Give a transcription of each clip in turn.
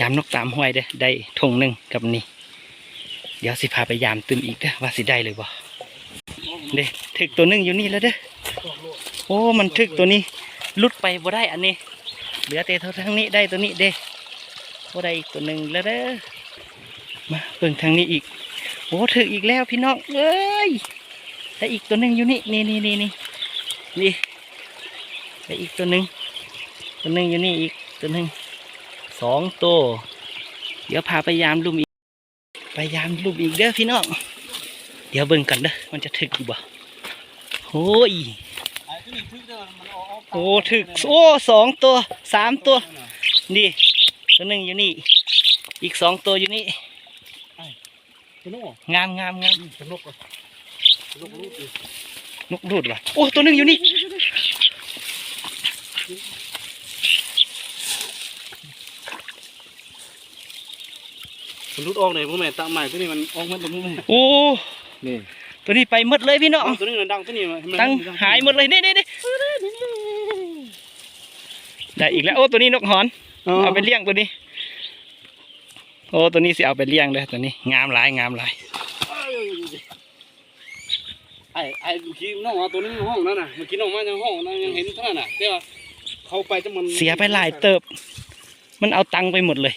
ຍາມນົກຕາມຫ້ວຍເດີ້ ໄດ້ຖົງໜຶ່ງກັບນີ້. ດຽວຊິພາໄປຍາມຕື່ມອີກເດີ້ ວ່າຊິໄດ້ຫຼືບໍ່. ເດ້ ຖືກໂຕໜຶ່ງຢູ່ນີ້ແລ້ວເດີ້. ໂອ້ ມັນຖືກໂຕນີ້ ຫຼຸດໄປບໍ່ໄດ້ອັນນີ້ ເຫຼືອແຕ່ເທົ່າທາງນີ້ໄດ້ໂຕນີ້ເດ້. ໂອ້ ໄດ້ອີກໂຕໜຶ່ງແລ້ວເດີ້. ມາເບິ່ງທາງນີ້ອີກ. ໂອ້ ຖືກອີກແລ້ວພີ່ນ້ອງເອີຍ. ໄດ້ອີກໂຕໜຶ່ງຢູ່ນີ້ ນີ້ໆໆໆ ນີ້. ໄດ້ອີກໂຕໜຶ່ງ ໂຕໜຶ່ງຢູ່ນີ້ອີກໂຕໜຶ່ງ ສອງໂຕ. ດຽວພາໄປຍາມລຸ່ມອີກ ໄປຍາມລຸ່ມອີກເດີ້ພີ່ນ້ອງ. ດຽວເບິ່ງກັນເດີ້ ມັນຈະຖືກຢູ່ບໍ່. ໂອ້ຍ ໂອ້ ຖືກ ໂອ້ ສອງໂຕ ສາມໂຕ. ນີ້ ໂຕໜຶ່ງຢູ່ນີ້ ອີກສອງໂຕຢູ່ນີ້. ເປັນນົກ ງາມໆໆ ເປັນນົກ ເປັນນົກ ນົກລູດ ນົກລູດຫວາ. ໂອ້ ໂຕໜຶ່ງຢູ່ນີ້ ມັນຫຼຸດອອກເດ້. ບໍ່ແມ່ນ ຕາມໝາຍໂຕນີ້ມັນອອກໝົດແລ້ວ. ໂອ້ ນີ້ ໂຕນີ້ໄປໝົດເລີຍພີ່ນ້ອງ. ໂຕນີ້ນະ ດັງໂຕນີ້ ເຫັນໄໝ? ດັງຫາຍໝົດເລີຍ. ນີ້ໆໆ ໄດ້ອີກແລ້ວ. ໂອ້ ໂຕນີ້ນົກຫອນ ເອົາໄປລ້ຽງໂຕນີ້. ໂອ້ ໂຕນີ້ຊິເອົາໄປລ້ຽງເດີ້ ໂຕນີ້ງາມຫຼາຍ ງາມຫຼາຍ. ໄອ້ ໄອ້ ເມື່ອກີ້ນ້ອງເອົາໂຕນີ້ໃນຫ້ອງນັ້ນນະ ເມື່ອກີ້ນ້ອງມາໃນຫ້ອງນັ້ນຍັງເຫັນເທົ່ານັ້ນນະ ແຕ່ວ່າເຂົ້າໄປຈະມັນເສຍໄປຫຼາຍເຕີບ ມັນເອົາຕັງໄປໝົດເລີຍ.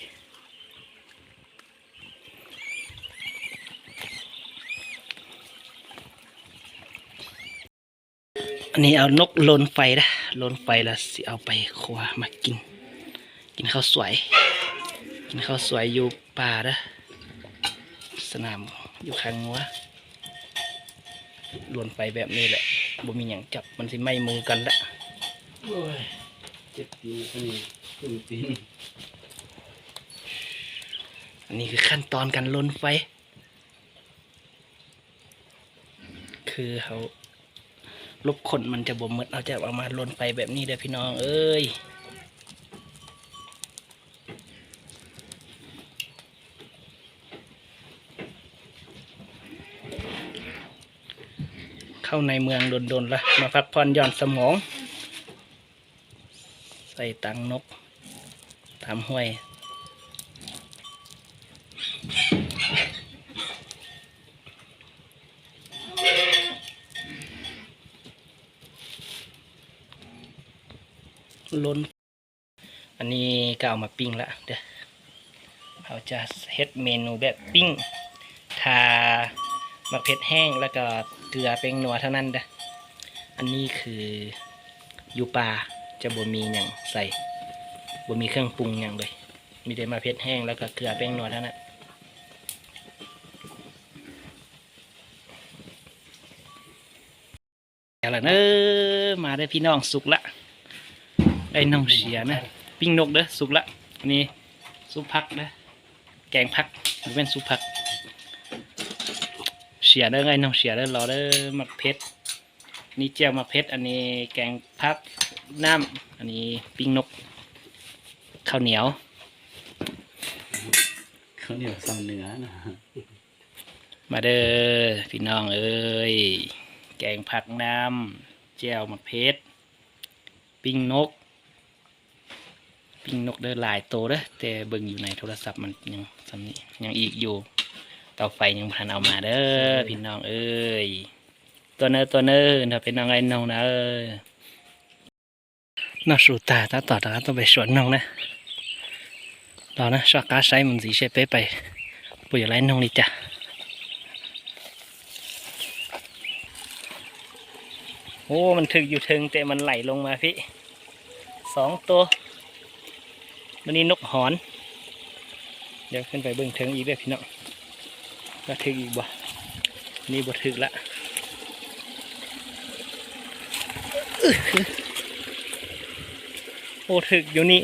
ອັນນີ້ເອົານົກລົນໄຟເດີ້ ລົນໄຟແລ້ວຊິເອົາໄປຄົວມາກິນ ກິນເຂົ້າສວຍ ກິນເຂົ້າສວຍຢູ່ປ່າເດີ້ ສະໜາມຢູ່ຄາງົວ. ລົນໄຟແບບນີ້ແຫຼະ ບໍ່ມີຫຍັງຈັບ ມັນຊິໄໝ້ມືກັນລະ. ໂອ້ຍ ເຈັບຕີນ ອັນນີ້ ເຈັບຕີນ. ອັນນີ້ຄືຂັ້ນຕອນການລົນໄຟ ຄືເຮົາ ລົບຂົນມັນຈະບໍ່ໝົດ ເຮົາຈະເອົາມາລົນໄຟແບບນີ້ເດີ້ພີ່ນ້ອງເອີຍ. ເຂົ້າໃນເມືອງດົນໆລະ ມາພັກຜ່ອນຢ່ອນສະໝອງ. ໃສ່ຕັງນົກຕາມຫ້ວຍ ລົນ ອັນນີ້ກໍເອົາມາປີ້ງລະເດີ້. ເຮົາຈະເຮັດເມນູແບບປີ້ງ ທາໝາກເຜັດແຫ້ງ ແລ້ວກໍເກືອແປ້ງນົວເທົ່ານັ້ນເດີ້. ອັນນີ້ຄືຢູ່ປ່າຈະບໍ່ມີຫຍັງໃສ່ ບໍ່ມີເຄື່ອງປຸງຫຍັງເລີຍ ມີແຕ່ໝາກເຜັດແຫ້ງ ແລ້ວກໍເກືອແປ້ງນົວເທົ່ານັ້ນ. ແລ້ວລະເດີ ມາເດີພີ່ນ້ອງ ສຸກລະ. ໄອ້ນ້ອງເຊຍນະ ປີ້ງນົກເດີ ສຸກລະ. ນີ້ຊຸບຜັກເດີ ແກງຜັກ ບໍ່ແມ່ນຊຸບຜັກ. ເຊຍເດີ ໄອ້ນ້ອງເຊຍເດີ ລໍເດີ. ໝາກເຜັດ ນີ້ແຈ່ວໝາກເຜັດ ອັນນີ້ແກງຜັກນ້ຳ ອັນນີ້ປີ້ງນົກ ເຂົ້າໜຽວ ເຂົ້າໜຽວຊາວເໜືອນະ. ມາເດີພີ່ນ້ອງເອີຍ ແກງຜັກນ້ຳ ແຈ່ວໝາກເຜັດ ປີ້ງນົກ ປີ້ງນົກເດີ ຫຼາຍໂຕເດີ ແຕ່ເບິ່ງຢູ່ໃນໂທລະສັບມັນຍັງສ່ຳນີ້ ຍັງອີກຢູ່ ເຕົາໄຟຍັງບໍ່ທັນເອົາມາເດີພີ່ນ້ອງເອີຍ. ຕົວເນີ ຕົວເນີ ເນາະ ພີ່ນ້ອງເອີຍ ນົກນະເອີຍ. ນົກສູຕາ ຕາຕໍ່ຕາ ຕ້ອງໄປສວນນົກນະ ລໍນະ ຊອກກາໄຊມັນສີເຊເປໄປ ບໍ່ຢາກໄລ່ນົກນີ້ຈ້ະ. ໂອ້ ມັນຖືກຢູ່ເທິງ ແຕ່ມັນໄຫຼລົງມາພີ້ ສອງໂຕ. ມື້ນີ້ນົກຫອນ ດຽວຂຶ້ນໄປເບິ່ງເທິງອີກເດີ້ພີ່ນ້ອງ ວ່າຖືກອີກບໍ່. ນີ້ບໍ່ຖືກລະ. ໂອ້ ຖືກຢູ່ນີ້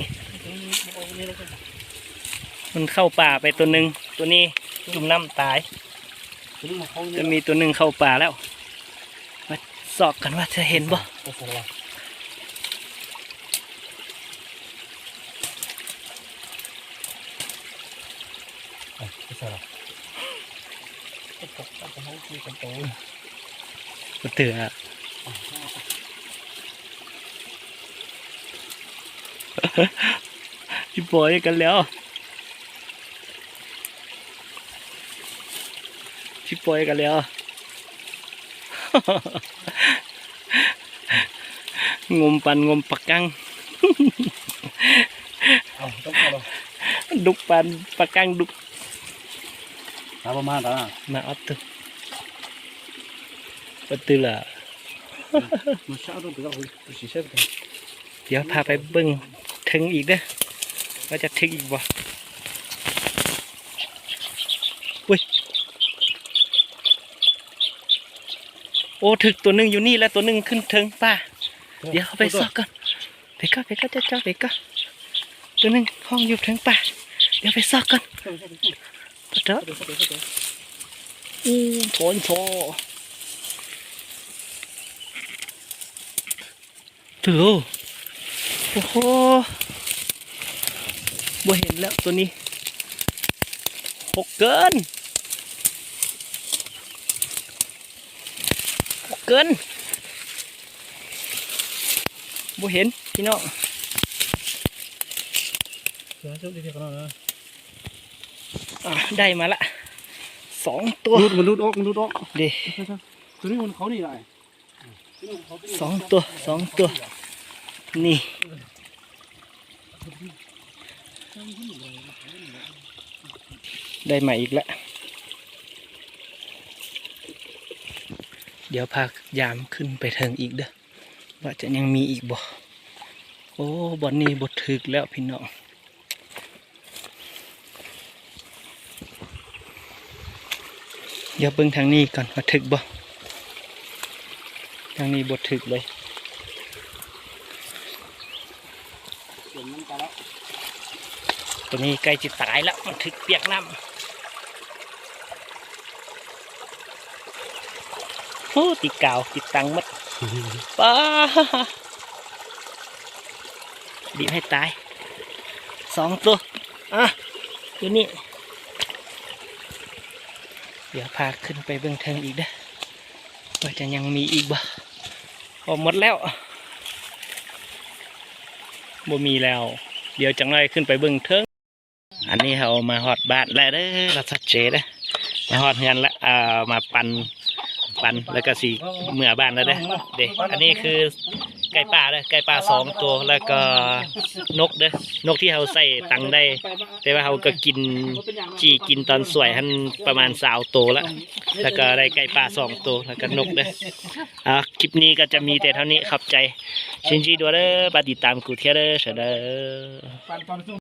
ມັນເຂົ້າປ່າໄປຕົວໜຶ່ງ ຕົວນີ້ຈຸ່ມນ້ຳຕາຍ. ຈະມີຕົວໜຶ່ງເຂົ້າປ່າແລ້ວ ມາຊອກກັນວ່າຈະເຫັນບໍ່. ບໍ່ເຖືອ ອີ່ປໍ້ກັນແລ້ວ. ຊິປ່ອຍກັນແລ້ວ ງົມປານງົມປາກັງ ເອົາ ຕົກເອົາ ດຸກປານປາກັງດຸກ ຕາປະມານຕາ ມາອັດຕຸ ອັດຕຸລະ ມາຊາດ ດຽວພາໄປເບິ່ງເທິງອີກເດີ້ ວ່າຈະຖືກອີກບໍ່. ອຸ້ຍ ໂອ້ ຖືກຕົວໜຶ່ງຢູ່ນີ້ ແລະ ຕົວໜຶ່ງຂຶ້ນເທິງປ່າ. ດຽວເຮົາໄປຊອກກ່ອນ ໄປກ່ອນ ໄປກ່ອນ ເຈົ້າ ເຈົ້າ ໄປກ່ອນ. ຕົວໜຶ່ງຫ້ອງຢູ່ເທິງປ່າ ດຽວໄປຊອກກ່ອນ. ໂອ້ ຖອນຊອ ໂອ້ໂຫ ບໍ່ເຫັນແລ້ວຕົວນີ້ ຫົກເກີນ ຫົກເກີນ ບໍ່ເຫັນພີ່ນ້ອງ. ອ່າ ໄດ້ມາລະ ສອງຕົວ ຫຼຸດ ມັນຫຼຸດອອກ ມັນຫຼຸດອອກ ເດ້ ຕົວນີ້ມັນເຂົ້ານີ້ຫຼາຍ. ສອງຕົວ ສອງຕົວ ນີ້ ໄດ້ມາອີກແລ້ວ. ດຽວພາຍາມຂຶ້ນໄປເທິງອີກເດີ້ ວ່າຈະຍັງມີອີກບໍ່. ໂອ້ ບ່ອນນີ້ບໍ່ຖືກແລ້ວພີ່ນ້ອງ. ດຽວເບິ່ງທາງນີ້ກ່ອນວ່າຖືກບໍ່ ທາງນີ້ບໍ່ຖືກເລີຍ. ຕົວນີ້ໃກ້ຊິຕາຍແລ້ວ ມັນຖືກປຽກນ້ຳ. ໂອ້ ຕິດກາວ ຕິດຕັງໝົດ ປ້າ ດີບໃຫ້ຕາຍ ສອງຕົວ ອ່ະ ຢູ່ນີ້. ດຽວພາຂຶ້ນໄປເບິ່ງເທິງອີກເດີ້ ວ່າຈະຍັງມີອີກບໍ່. ໂອ້ ໝົດແລ້ວ ບໍ່ມີແລ້ວ. ດຽວຈັກໜ້ອຍຂຶ້ນໄປເບິ່ງເທິງ. ອັນນີ້ເຮົາມາຮອດບ້ານແລ້ວເດີ້ ລັດຊະເຈເດີ້ ມາຮອດເຮືອນລະ ເອີ ມາປັ່ນ ປັ່ນ ແລ້ວກໍຊິເມືອບ້ານແລ້ວເດີ້. ເດ້ ອັນນີ້ຄືໄກ່ປ່າເດີ້ ໄກ່ປ່າສອງໂຕ ແລ້ວກໍນົກເດີ້ ນົກທີ່ເຮົາໃສ່ຕັງໄດ້ ແຕ່ວ່າເຮົາກໍກິນ ຈີ່ກິນຕອນສວຍຫັ້ນປະມານຊາວໂຕລະ ແລ້ວກໍໄດ້ໄກ່ປ່າສອງໂຕ ແລ້ວກໍນົກເດີ້. ອ່າ ຄລິບນີ້ກໍຈະມີແຕ່ເທົ່ານີ້ ຂອບໃຈ ຊິນຈີດວເດີ້ ຝາກຕິດຕາມກູເທຍເດີ້ ເຊີເດີ້.